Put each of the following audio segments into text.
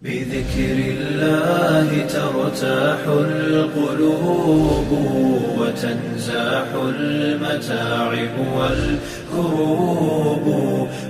بذكر الله ترتاح القلوب، وتنزاح المتاعب والكروب،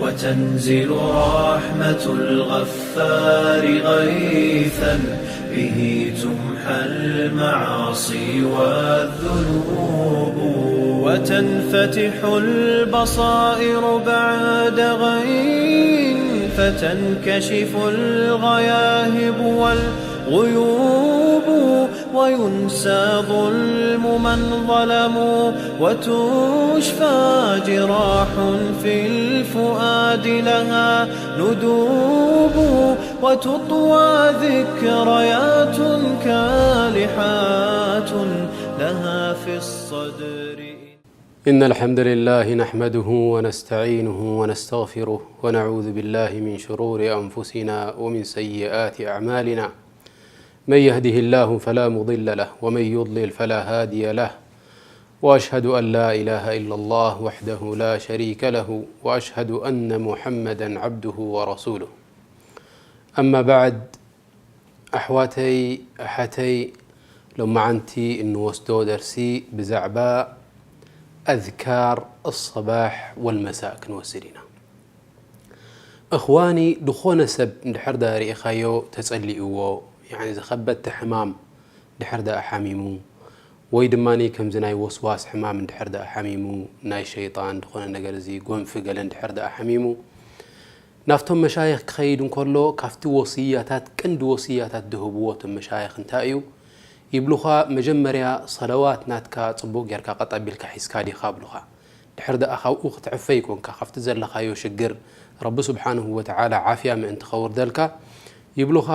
وتنزل رحمة الغفار غيثا، به تمحى المعاصي والذنوب، وتنفتح البصائر بعد غين، فتنكشف الغياهب والغيوب، وينسى ظلم من ظلموا، وتشفى جراح في الفؤاد لها ندوب، وتطوى ذكريات كالحات لها في الصدر. إن الحمد لله نحمده ونستعينه ونستغفره، ونعوذ بالله من شرور أنفسنا ومن سيئات أعمالنا. من يهده الله فلا مضل له، ومن يضلل فلا هادي له، وأشهد أن لا إله إلا الله وحده لا شريك له، وأشهد أن محمدا عبده ورسوله. أما بعد، ኣሕዋተይ ኣሓተይ፣ ሎማዓንቲ እንወስዶ ደርሲ ብዛዕባ ኣዝካር ኣሰባሕ ወልመሳእ ክንወስድ ኢና። እኽዋኒ፣ ዝኾነ ሰብ እንድሕር ዳ ርኢኻዮ ተጸሊእዎ፣ ያኒ ዝኸበተ ሕማም እንድሕር ዳ ሓሚሙ፣ ወይ ድማ ከምዚ ናይ ወስዋስ ሕማም እንድሕር ዳ ሓሚሙ፣ ናይ ሸይጣን ዝኾነ ነገር እዚ ጎንፊ ገለ እንድሕር ዳ ሓሚሙ፣ ናብቶም መሻይኽ ክኸይድ እንከሎ፣ ካብቲ ወስያታት፣ ቀንዲ ወስያታት ዝህብዎ እቶም መሻይኽ እንታይ እዩ? ይብሉኻ፣ መጀመርያ ሰለዋት ናትካ ጽቡቕ ጌርካ ቀጥ ኣቢልካ ሒዝካ ዲኻ? ይብሉኻ። ድሕር ደኣ ካብኡ ክትዕፈ ይኮንካ፣ ካብቲ ዘለኻዮ ሽግር፣ ረቢ ስብሓንሁ ወተዓላ ዓፍያ ምእንቲ ኸውርደልካ፣ ይብሉኻ፣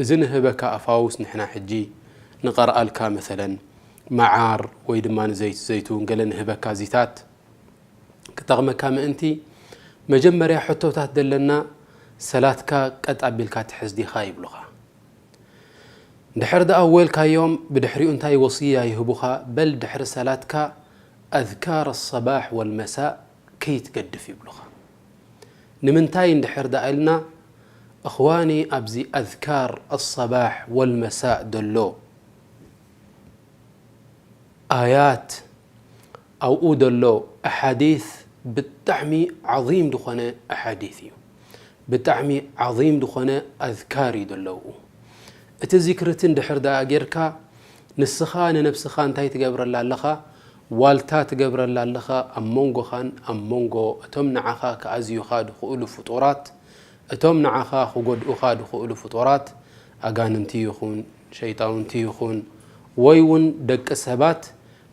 እዚ ንህበካ ኣፋውስ ንሕና ሕጂ ንቐርኣልካ፣ መሰለን፣ መዓር ወይ ድማ ንዘይት ዘይቱን ገለ ንህበካ፣ እዚታት ክጠቕመካ ምእንቲ፣ መጀመርያ ሕቶታት ደለና፣ ሰላትካ ቀጥ ኣቢልካ ትሕዝ ዲኻ? ይብሉኻ። ድሕር ደኣ ወልካዮም፣ ብድሕሪኡ እንታይ ወስያ ይህቡኻ? በል ድሕሪ ሰላትካ ኣዝካር ኣሰባሕ ወልመሳእ ከይትገድፍ ይብሉኻ። ንምንታይ እንድሕር ደኣ ኢልና፣ እኽዋኒ፣ ኣብዚ ኣዝካር ኣሰባሕ ወልመሳእ ደሎ ኣያት፣ ኣብኡ ደሎ ኣሓዲት ብጣዕሚ ዓዚም ዝኾነ ኣሓዲት እዩ። ብጣዕሚ ዓዚም ዝኾነ ኣዝካር እዩ ደሎ ኣብኡ። እቲ ዚክሪ እቲ እንድሕር ደኣ ጌርካ፣ ንስኻ ንነብስኻ እንታይ ትገብረላ ኣለኻ? ዋልታ ትገብረላ ኣለኻ ኣብ መንጎኻን ኣብ መንጎ እቶም ንዓኻ ክኣዝዩኻ ድኽእሉ ፍጡራት፣ እቶም ንዓኻ ክጎድኡኻ ድኽእሉ ፍጡራት፣ ኣጋንንቲ ይኹን፣ ሸይጣውንቲ ይኹን፣ ወይ እውን ደቂ ሰባት፣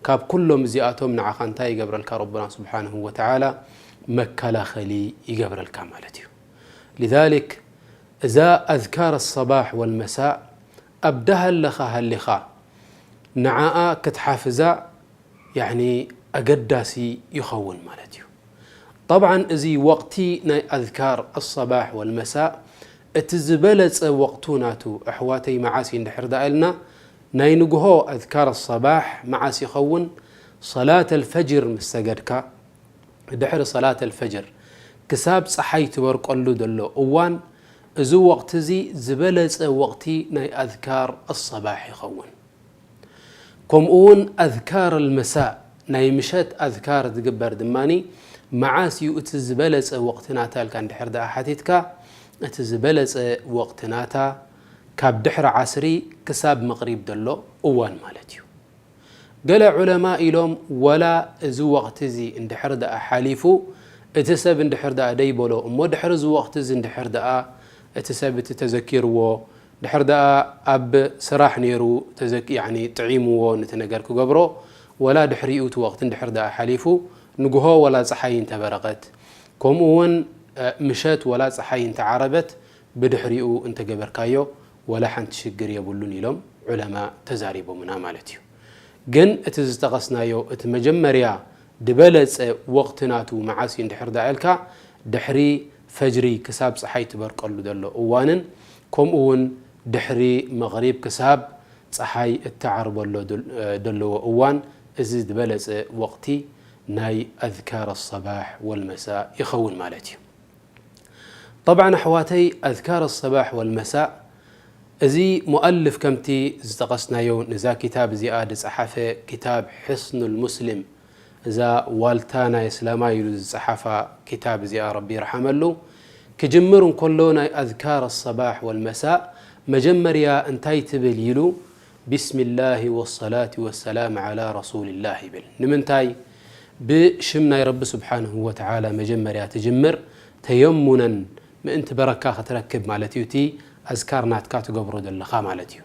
ካብ ኩሎም እዚኣቶም ንዓኻ እንታይ ይገብረልካ? ረቡና ስብሓንሁ ወተዓላ መከላኸሊ ይገብረልካ ማለት እዩ። ሊዛሊክ፣ እዛ ኣዝካር ኣሰባሕ ወልመሳእ ኣብ ደሃለኻ ሃሊኻ ንዓኣ ክትሓፍዛ፣ ያዕኒ፣ ኣገዳሲ ይኸውን ማለት እዩ። ጠብዓን፣ እዚ ወቕቲ ናይ ኣዝካር ኣሰባሕ ወልመሳእ እቲ ዝበለጸ ወቕቱ ናቱ፣ ኣሕዋተይ፣ መዓስ እዩ እንድሕር ደኣ ኢልና፣ ናይ ንግሆ ኣዝካር ኣሰባሕ መዓስ ይኸውን? ሰላት ኣልፈጅር ምስ ሰገድካ፣ ድሕሪ ሰላት ኣልፈጅር ክሳብ ጸሓይ ትበርቀሉ ዘሎ እዋን፣ እዚ ወቕቲ እዚ ዝበለጸ ወቕቲ ናይ ኣዝካር ኣሰባሕ ይኸውን። ከምኡ እውን ኣዝካር ኣልመሳእ፣ ናይ ምሸት ኣዝካር ዝግበር ድማኒ፣ መዓስ እዩ እቲ ዝበለጸ ወቕቲ ናታ ኢልካ እንድሕር ደኣ ሓቲትካ፣ እቲ ዝበለጸ ወቕቲ ናታ ካብ ድሕሪ ዓስሪ ክሳብ መቕሪብ ዘሎ እዋን ማለት እዩ። ገለ ዑለማ ኢሎም፣ ወላ እዚ ወቕቲ እዚ እንድሕር ደኣ ሓሊፉ፣ እቲ ሰብ እንድሕር ደኣ ደይበሎ እሞ፣ ድሕሪ እዚ ወቕቲ እዚ እንድሕር ደኣ እቲ ሰብ እቲ ተዘኪርዎ፣ ድሕር ደኣ ኣብ ስራሕ ነይሩ፣ ተዘክ-፣ ያዕኒ ጥዒምዎ ነቲ ነገር ክገብሮ፣ ወላ ድሕሪኡ እቲ ወቕቲ እንድሕር ደኣ ሓሊፉ፣ ንግሆ ወላ ጸሓይ እንተበረቐት፣ ከምኡ እውን፣ እ፣ ምሸት ወላ ጸሓይ እንተዓረበት፣ ብድሕሪኡ እንተገበርካዮ፣ ወላ ሓንቲ ሽግር የብሉን ኢሎም ዑለማ ተዛሪቦምና ማለት እዩ። ግን እቲ ዝጠቐስናዮ፣ እቲ መጀመርያ ዝበለጸ ወቕቲ ናቱ መዓስ እዩ እንድሕር ደኣ ኢልካ፣ ድሕሪ ፈጅሪ ክሳብ ጸሓይ ትበርቀሉ ዘሎ እዋንን፣ ከምኡ እውን ድሕሪ መቕሪብ ክሳብ ጸሓይ እትዓርበሎ ደል-፣ ደለዎ እዋን፣ እዚ ዝበለጸ ወቕቲ ናይ ኣዝካር ኣሰባሕ ወልመሳእ ይኸውን ማለት እዩ። طبعا ኣሕዋተይ፣ ኣዝካር ኣሰባሕ ወልመሳእ፣ እዚ ሙኣልፍ ከምቲ ዝጠቐስናዮ ነዛ ኪታብ እዚኣ ዝጸሓፈ ኪታብ ሕስኑል ሙስሊም፣ እዛ ዋልታ ናይ እስላማይ ኢሉ ዝጸሓፋ ኪታብ እዚኣ ረቢ ይርሓመሉ፣ ክጅምር እንከሎ ናይ ኣዝካር ኣሰባሕ ወልመሳእ መጀመርያ እንታይ ትብል ኢሉ፣ ቢስሚላሂ ወሰላቲ ወሰላም ዓላ ረሱሊላህ ይብል። ንምንታይ? ብሽም ናይ ረቢ ስብሓንሁ ወተዓላ መጀመርያ ትጅምር፣ ተየሙነን ምእንቲ በረካ ክትረክብ ማለት እዩ፣ እቲ ኣዝካር ናትካ ትገብሮ ዘለኻ ማለት እዩ።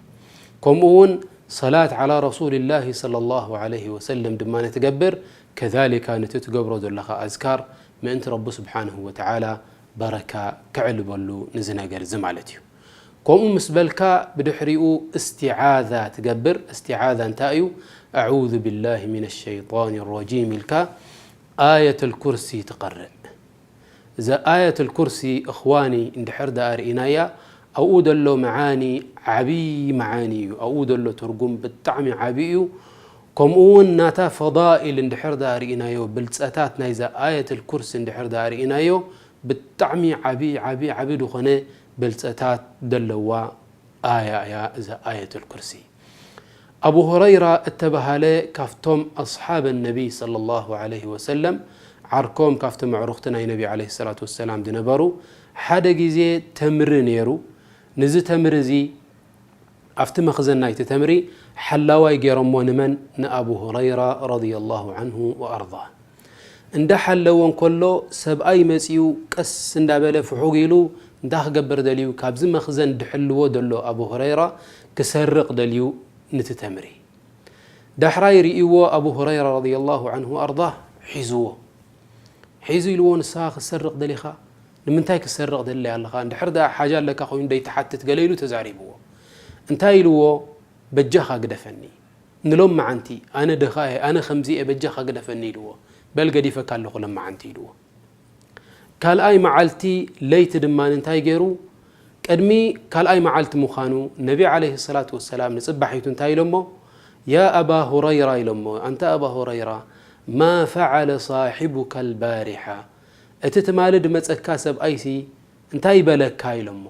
ከምኡ እውን ሰላት ዓላ ረሱሊላሂ ሰለላሁ ዓለይሂ ወሰለም ድማ ትገብር፣ ከዛሊካ ነቲ ትገብሮ ዘለኻ ኣዝካር ምእንቲ ረቢ ስብሓንሁ ወተዓላ በረካ ክዕልበሉ ንዚ ነገር እዚ ማለት እዩ። ከምኡ ምስ በልካ ብድሕሪኡ እስቲዓዛ ትገብር። እስቲዓዛ እንታይ እዩ? ኣዑዙ ቢላሂ ሚነ ሸይጣን ረጂም ኢልካ ኣየተል ኩርሲ ትቐርእ። እዛ ኣየተል ኩርሲ እኽዋኒ እንድሕር ደኣ ርኢናያ፣ ኣብኡ ዘሎ መዓኒ ዓብዪ መዓኒ እዩ። ኣብኡ ዘሎ ትርጉም ብጣዕሚ ዓብዪ እዩ። ከምኡ እውን ናታ ፈዳኢል እንድሕር ደኣ ርኢናዮ፣ ብልፀታት ናይዛ ኣየተል ኩርሲ እንድሕር ደኣ ርኢናዮ፣ ብጣዕሚ ዓብዪ ዓብዪ ዓብዪ ዝኾነ ብልፀታት ዘለዋ ኣያ እያ እዛ ኣየቱል ኩርሲ። ኣቡ ሁረይራ እተባሃለ ካብቶም ኣስሓብ ነቢይ ሰለላሁ ዓለይሂ ወሰለም፣ ዓርኮም ካብቶም ኣዕሩኽቲ ናይ ነቢ ዓለይሂ ሰላቱ ወሰላም ዝነበሩ፣ ሓደ ግዜ ተምሪ ነይሩ። ንዚ ተምሪ እዚ ኣብቲ መኽዘን ናይቲ ተምሪ ሓላዋይ ገይሮሞ። ንመን? ንኣቡ ሁረይራ ረዲየላሁ ዓንሁ ወኣርዳ። እንዳሓለወ እንከሎ ሰብኣይ መጺኡ ቀስ እንዳበለ ፍሑግ ኢሉ እንታይ ክገብር ደልዩ? ካብዚ መኽዘን ድሕልዎ ዘሎ ኣቡ ሁረይራ ክሰርቕ ደልዩ ንቲ ተምሪ። ዳሕራይ ርእይዎ ኣቡ ሁረይራ ረዲየላሁ ዓንሁ ወኣርዳ ሒዝዎ። ሒዙ ኢልዎ፣ "ንስኻ ክትሰርቕ ደሊኻ? ንምንታይ ክትሰርቕ ደሊ ኣለኻ? እንድሕር ደኣ ሓጃ ኣለካ ኮይኑ ደይትሓትት?" ገለ ኢሉ ተዛሪብዎ። እንታይ ኢልዎ? "በጃኻ ግደፈኒ። ንሎማዓንቲ ኣነ ድኻ እየ፣ ኣነ ከምዚ እየ፣ በጃኻ ግደፈኒ" ኢልዎ። "በል ገዲፈካ ኣለኹ ሎማዓንቲ" ኢልዎ። ካልኣይ መዓልቲ ለይቲ ድማ እንታይ ገይሩ? ቅድሚ ካልኣይ መዓልቲ ምዃኑ ነቢ ዓለይሂ ሰላቱ ወሰላም ንጽባሒቱ እንታይ ኢሎሞ? "ያ ኣባ ሁረይራ" ኢሎሞ፣ "ኣንታ ኣባ ሁረይራ፣ ማ ፈዓለ ሳሒቡካ ኣልባሪሓ? እቲ ትማሊ ድመጸካ ሰብኣይሲ እንታይ በለካ?" ኢሎሞ።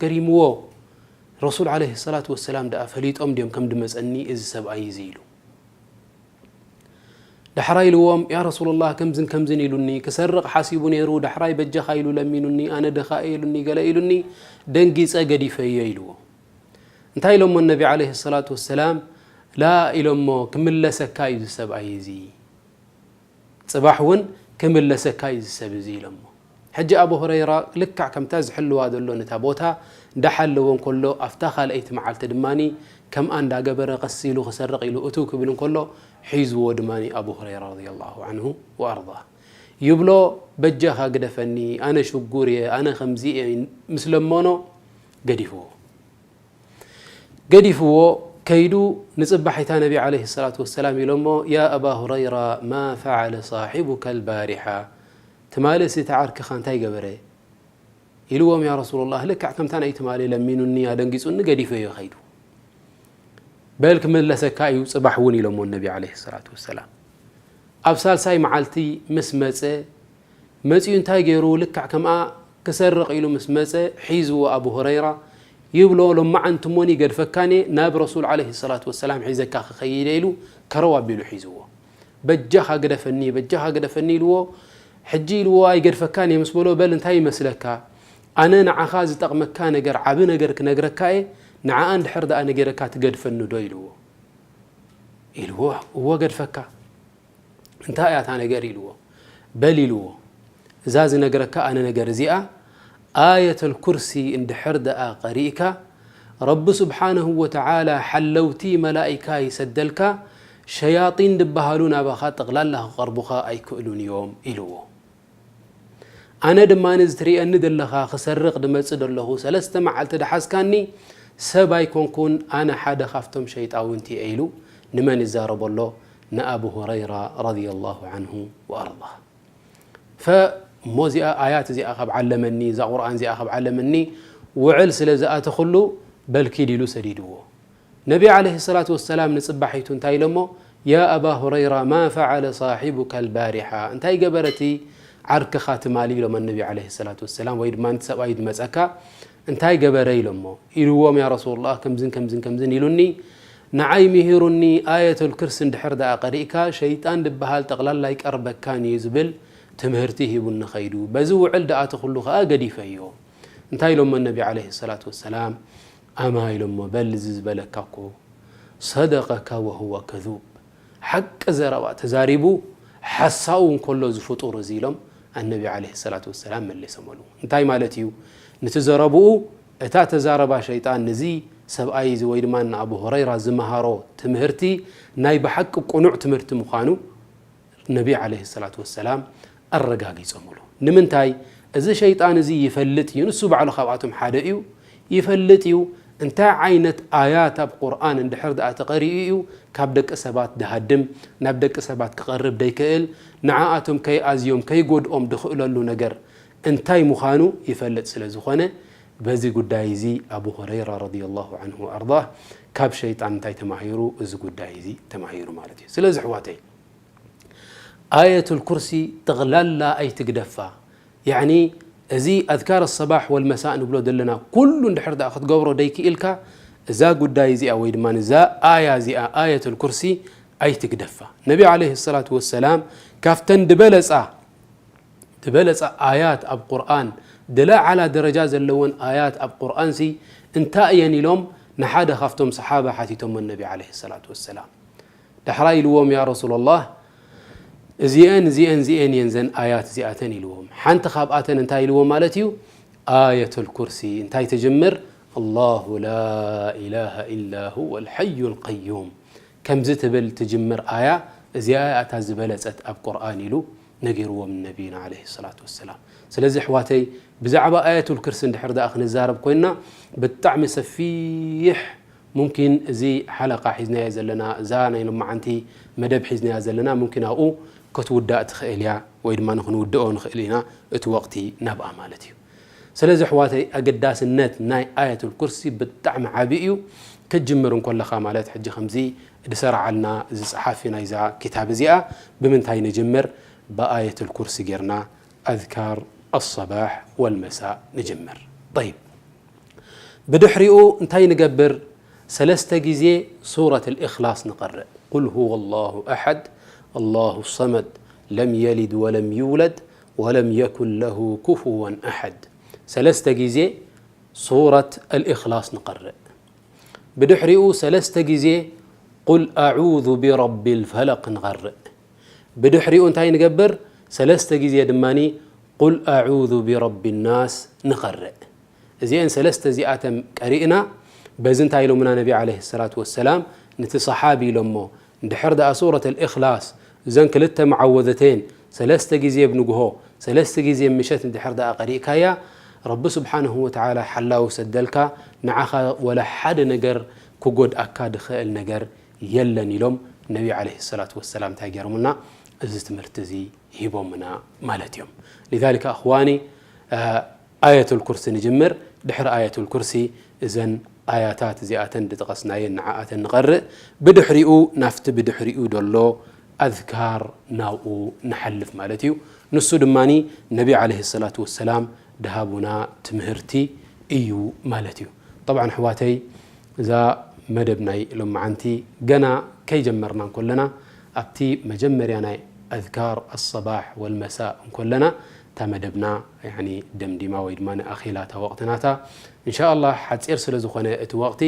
ገሪምዎ። ረሱል ዓለይሂ ሰላቱ ወሰላም ደኣ ፈሊጦም ድዮም ከም ድመጸኒ እዚ ሰብኣይ እዚ ኢሉ። ዳሕራይ ኢልዎም፣ "ያ ረሱሉላህ፣ ከምዝን ከምዝን ኢሉኒ፣ ክሰርቕ ሓሲቡ ነይሩ፣ ዳሕራይ በጃኻ ኢሉ ለሚኑኒ፣ ኣነ ድኻ እየ ኢሉኒ፣ ገለ ኢሉኒ፣ ደንጊጸ ገዲፈዮ" ኢልዎ። እንታይ ኢሎሞ ነቢ ዓለይሂ ሰላቱ ወሰላም? "ላ" ኢሎሞ፣ "ክምለሰካ እዩ እዚ ሰብኣይ እዚ፣ ጽባሕ እውን ክምለሰካ እዩ እዚ ሰብ እዚ" ኢሎሞ። ሕጂ ኣቡ ሁረይራ ልክዕ ከምታ ዝሕልዋ ዘሎ ነታ ቦታ እንዳሓለወ እንከሎ፣ ኣብታ ካልኣይቲ መዓልቲ ድማ ከምኣ እንዳገበረ ቀስ ኢሉ ክሰርቕ ኢሉ እትው ክብል እንከሎ፣ ሒዝዎ ድማ ኣቡ ሁረይራ ረዲየላሁ ዓንሁ ወኣርዳ። ይብሎ፣ "በጃኻ ግደፈኒ፣ ኣነ ሽጉር እየ፣ ኣነ ከምዚ እየ" ምስ ለመኖ፣ ገዲፍዎ። ገዲፍዎ ከይዱ፣ ንጽባሒታ ነቢ ዓለይሂ ሰላቱ ወሰላም ኢሎሞ፣ "ያ ኣባ ሁረይራ፣ ማ ፈዓለ ሳሒቡካ ኣልባሪሓ? ትማሊ እቲ ዓርክኻ እንታይ ገበረ?" ኢልዎም፣ "ያ ረሱሉላህ፣ ልክዕ ከምታ ናይ ትማሊ ለሚኑኒ፣ ኣደንጊጹኒ፣ ገዲፈዮ ከይዱ። በል ክምለሰካ እዩ ጽባሕ እውን" ኢሎሞ ነቢ ዓለይሂ ሰላቱ ወሰላም። ኣብ ሳልሳይ መዓልቲ ምስ መጸ፣ መጺኡ እንታይ ገይሩ? ልክዕ ከምኣ ክሰርቕ ኢሉ ምስ መጸ፣ ሒዝዎ ኣቡ ሁረይራ፣ ይብሎ፣ "ሎማዓንቲ እሞኒ ገድፈካን እየ፣ ናብ ረሱል ዓለይሂ ሰላቱ ወሰላም ሒዘካ ክኸይድ እየ" ኢሉ ከረው ኣቢሉ ሒዝዎ። "በጃኻ ግደፈኒ፣ በጃኻ ግደፈኒ" ኢልዎ። ሕጂ ኢልዎ፣ "ኣይገድፈካን እየ" ምስ በሎ፣ "በል እንታይ ይመስለካ? ኣነ ንዓኻ ዝጠቕመካ ነገር፣ ዓቢ ነገር ክነግረካ እየ፣ ንዓኣ እንድሕር ደኣ ነጊረካ ትገድፈኒ ዶ?" ኢልዎ። ኢልዎ፣ "እወ ገድፈካ። እንታይ እያ እታ ነገር?" ኢልዎ። "በል" ኢልዎ፣ "እዛ ዝነግረካ ኣነ ነገር እዚኣ፣ ኣየተል ኩርሲ እንድሕር ደኣ ቀሪእካ፣ ረቢ ስብሓነሁ ወተዓላ ሓለውቲ መላኢካ ይሰደልካ፣ ሸያጢን ድበሃሉ ናባኻ ጠቕላላ ክቐርቡኻ ኣይክእሉን እዮም" ኢልዎ። ኣነ ድማ እዚ ትርእየኒ ዘለኻ ክሰርቕ ድመጽእ ደለኹ፣ ሰለስተ መዓልቲ ድሓዝካኒ፣ ሰብ ኣይኮንኩን፣ ኣነ ሓደ ካብቶም ሸይጣውንቲ እየ ኢሉ ንመን ይዛረቦ ኣሎ? ንኣቡ ሁረይራ ረዲየላሁ ዓንሁ ወኣርዳ። ፈ እሞ እዚኣ ኣያት እዚኣ ካብ ዓለመኒ፣ እዛ ቁርኣን እዚኣ ካብ ዓለመኒ፣ ውዕል ስለ ዝኣተኹሉ፣ በል ኪድ ኢሉ ሰዲድዎ። ነቢ ዓለይሂ ሰላቱ ወሰላም ንጽባሒቱ እንታይ ኢሎሞ? "ያ ኣባ ሁረይራ፣ ማ ፈዓለ ሳሒቡካ ኣልባሪሓ?" እንታይ ገበረ እቲ ዓርክኻ ትማሊ ኢሎም ኣነቢ ዓለይሂ ሰላቱ ወሰላም፣ ወይ ድማ ነቲ ሰብኣይ ዝመጸካ እንታይ ገበረ ኢሎሞ፣ ኢልዎም፣ ያ ረሱሉላህ፣ ከምዝን ከምዝን ከምዝን ኢሉኒ፣ ንዓይ ምሂሩኒ፣ ኣየቱል ኩርሲ እንድሕር ደኣ ቀሪእካ ሸይጣን ዝበሃል ጠቕላላ ኣይቀርበካን እዩ ዝብል ትምህርቲ ሂቡኒ ኸይዱ። በዚ ውዕል ደኣ እቲ ኩሉ ኸኣ ገዲፈዮ። እንታይ ኢሎሞ ኣነቢ ዓለይሂ ሰላቱ ወሰላም? ኣማ ኢሎሞ፣ በል እዚ ዝበለካ እኮ ሰደቀካ ወሁወ ከዙብ፣ ሓቂ ዘረባ ተዛሪቡ ሓሳዊ እንከሎ እዚ ፍጡር እዚ ኢሎም ኣነቢ ዓለይሂ ሰላቱ ወሰላም መሊሶምሉ። እንታይ ማለት እዩ? ነቲ ዘረብኡ እታ ተዛረባ ሸይጣን ነዚ ሰብኣይ እዚ ወይ ድማ ንኣቡ ሁረይራ ዝመሃሮ ትምህርቲ ናይ ብሓቂ ቅኑዕ ትምህርቲ ምዃኑ ነቢ ዓለይሂ ሰላቱ ወሰላም ኣረጋጊጾምሉ። ንምንታይ? እዚ ሸይጣን እዚ ይፈልጥ እዩ፣ ንሱ ባዕሉ ካብኣቶም ሓደ እዩ፣ ይፈልጥ እዩ እንታይ ዓይነት ኣያት ኣብ ቁርኣን እንድሕር ደኣ ተቐሪኡ እዩ ካብ ደቂ ሰባት ድሃድም፣ ናብ ደቂ ሰባት ክቐርብ ደይክእል፣ ንዓኣቶም ከይኣዝዮም ከይጎድኦም ድኽእለሉ ነገር እንታይ ምዃኑ ይፈልጥ ስለ ዝኾነ፣ በዚ ጉዳይ እዚ ኣቡ ሁረይራ ረዲየላሁ ዐንሁ ወኣርዳህ ካብ ሸይጣን እንታይ ተማሂሩ? እዚ ጉዳይ እዚ ተማሂሩ ማለት እዩ። ስለዚ ኣሕዋተይ፣ ኣየቱል ኩርሲ ጠቕላላ ኣይትግደፋ። ያዕኒ፣ እዚ ኣዝካር ኣሰባሕ ወልመሳእ ንብሎ ዘለና ኩሉ እንድሕር ደኣ ክትገብሮ ደይክኢልካ፣ እዛ ጉዳይ እዚኣ ወይ ድማ እዛ ኣያ እዚኣ፣ ኣየቱል ኩርሲ፣ ኣይትግደፋ። ነቢ ዓለይሂ ሰላቱ ወሰላም ካብተን ድበለጻ፣ ድበለጻ ኣያት ኣብ ቁርኣን፣ ድለዓላ ደረጃ ዘለወን ኣያት ኣብ ቁርኣንሲ እንታይ እየን ኢሎም ንሓደ ካብቶም ሰሓባ ሓቲቶሞ ነቢ ዓለይሂ ሰላቱ ወሰላም። ዳሕራይ ኢልዎም፣ ያ ረሱላላህ፣ እዚኤን፣ እዚኤን፣ እዚኤን እየን ዘን ኣያት እዚኣተን ኢልዎም። ሓንቲ ካብኣተን እንታይ ኢልዎም ማለት እዩ? ኣየቱል ኩርሲ። እንታይ ትጅምር? ኣላሁ ላ ኢላሃ ኢላ ሁወል ሐዩል ቀዩም። ከምዚ ትብል ትጅምር ኣያ እዚኣ እያ እታ ዝበለጸት ኣብ ቁርኣን ኢሉ ነጊርዎም ነቢና ዓለይሂ ሰላቱ ወሰላም። ስለዚ ኣሕዋተይ ብዛዕባ ኣየቱል ኩርሲ እንድሕር ደኣ ክንዛረብ ኮይንና ብጣዕሚ ሰፊሕ ሙምኪን እዚ ሓለቃ ሒዝናዮ ዘለና፣ እዛ ናይ ሎማዓንቲ መደብ ሒዝናያ ዘለና፣ ሙምኪን ኣብኡ ክትውዳእ ትኽእል እያ፣ ወይ ድማ ንኽንውድኦ ንኽእል ኢና፣ እቲ ወቕቲ ናብኣ ማለት እዩ። ስለዚ ኣሕዋተይ፣ ኣገዳስነት ናይ ኣየቱል ኩርሲ ብጣዕሚ ዓቢ እዩ። ክትጅምር እንከለኻ ማለት ሕጂ ከምዚ ዝሰርዓልና እዚ ጸሓፊ ናይዛ ኪታብ እዚኣ፣ ብምንታይ ንጅምር? ብኣየቱል ኩርሲ ጌርና ኣዝካር ኣሰባሕ ወልመሳእ ንጅምር። ጠይብ። ብድሕሪኡ እንታይ ንገብር? ሰለስተ ግዜ ሱረት ኣልእኽላስ ንቐርእ። ቁል ሁወ ኣላሁ ኣሐድ፣ ኣላሁ ሰመድ፣ ለም የሊድ ወለም ይውለድ፣ ወለም የኩን ለሁ ኩፍወን ኣሐድ። ሰለስተ ግዜ ሱረት ኣልእኽላስ ንቐርእ። ብድሕሪኡ ሰለስተ ግዜ ቁል ኣዑዙ ቢረቢል ፈለቅ ንቐርእ። ብድሕሪኡ እንታይ ንገብር? ሰለስተ ግዜ ድማኒ ቁል ኣዑዙ ቢረቢ ናስ ንቐርእ። እዚአን ሰለስተ እዚኣተን ቀሪእና፣ በዚ እንታይ ኢሎምና ነቢ ዓለይሂ ሰላቱ ወሰላም? ነቲ ሰሓቢ ኢሎሞ፣ እንድሕር ደኣ ሱረት ኣልእኽላስ፣ እዘን ክልተ መዓወዘተይን ሰለስተ ግዜ ኣብ ንግሆ፣ ሰለስተ ግዜ ኣብ ምሸት እንድሕር ደኣ ቀሪእካያ፣ ረቢ ስብሓንሁ ወተዓላ ሓላዊ ሰደልካ፣ ንዓኻ ወላ ሓደ ነገር ክጎድኣካ ድኽእል ነገር የለን ኢሎም ነቢ ዓለይሂ ሰላቱ ወሰላም እንታይ ገይሮምና? እዚ ትምህርቲ እዚ ሂቦምና ማለት እዮም። ሊዛሊከ ኣኽዋኒ፣ ኣየቱል ኩርሲ ንጅምር። ድሕሪ ኣየቱል ኩርሲ እዘን ኣያታት እዚኣተን ዝጠቐስናየን ንዓኣተን ንቐርእ። ብድሕሪኡ ናብቲ ብድሕሪኡ ዘሎ ኣዝካር ናብኡ ንሓልፍ ማለት እዩ። ንሱ ድማኒ ነቢ ዓለይሂ ሰላቱ ወሰላም ድሃቡና ትምህርቲ እዩ ማለት እዩ። ጠብዓን ኣሕዋተይ፣ እዛ መደብ ናይ ሎማዓንቲ ገና ከይጀመርና እንከለና፣ ኣብቲ መጀመርያ ናይ ኣዝካር ኣሰባሕ ወልመሳእ እንከለና፣ እታ መደብና፣ ያኒ፣ ደምዲማ ወይ ድማ ንኣኺላ እታ ወቕቲ ናታ። እንሻ ኣላህ፣ ሓጺር ስለ ዝኾነ እቲ ወቕቲ፣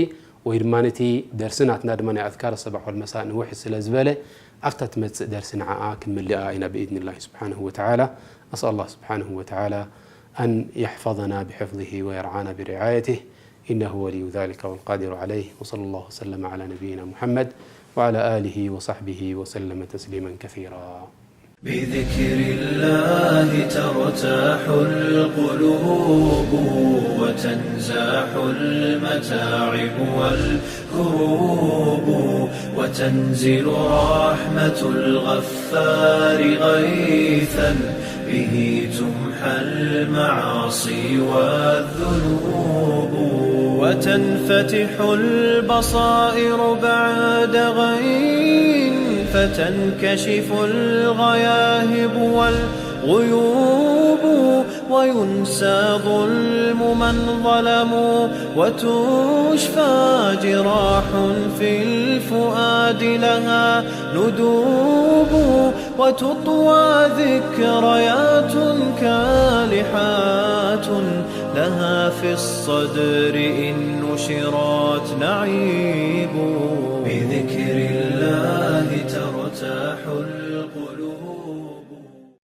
ወይ ድማ ነቲ ደርሲ ናትና ድማ ናይ ኣዝካር ኣሰባሕ ወልመሳእ ንውሕ ስለ ዝበለ፣ ኣብታ ትመጽእ ደርሲ ንዓኣ ክንምልኣ ኢና ብኢዝኒላሂ ስብሓንሁ ወተዓላ። أسأل الله سبحانه وتعالى أن يحفظنا بحفظه ويرعانا برعايته، إنه ولي ذلك والقادر عليه. وصلى الله وسلم على نبينا محمد وعلى آله وصحبه وسلم تسليما كثيرا. بذكر الله ترتاح القلوب وتنزاح المتاعب والكروب وتنزل رحمة الغفار غيثا به تمحى المعاصي والذنوب وتنفتح البصائر بعد غين فتنكشف الغياهب وال غيوب، وينسى ظلم من ظلموا، وتشفى جراح في الفؤاد لها ندوب، وتطوى ذكريات كالحات لها في الصدر إن نشرت نعيب.